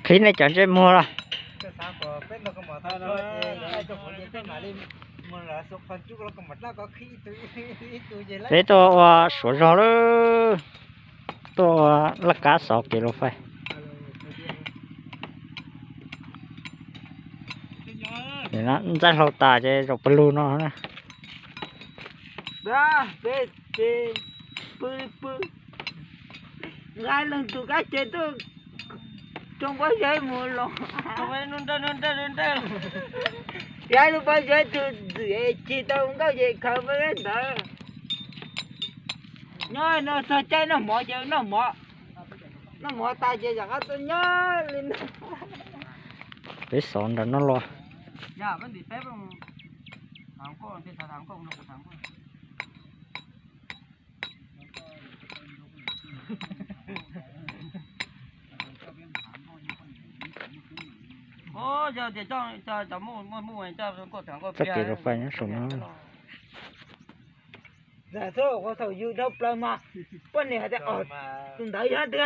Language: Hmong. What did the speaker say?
Qhib nej cov ntsej muag los. Peb tuaj ua Suav zog lawm, tuaj ua laj kab xov kev luv fais. Ntxaij hlau tas ces zaum pawg lug no na. Peb ces pw li pw, nqa leej twg kab ces tuaj rau pob zeb mus los. Yav lub pob zeb tus ntxwm es tsis tau nkauj ces khaws pob zeb ntawd. Nyob no txog caij noj mov ces noj mov, noj mov tas ces yam qab tuaj nyob li no. Peb xov nram no los. Txoj kev luv fais nyob saum no. Thaum yus dhau plaws mas poj niam hais tias, tus ntawd yog twg?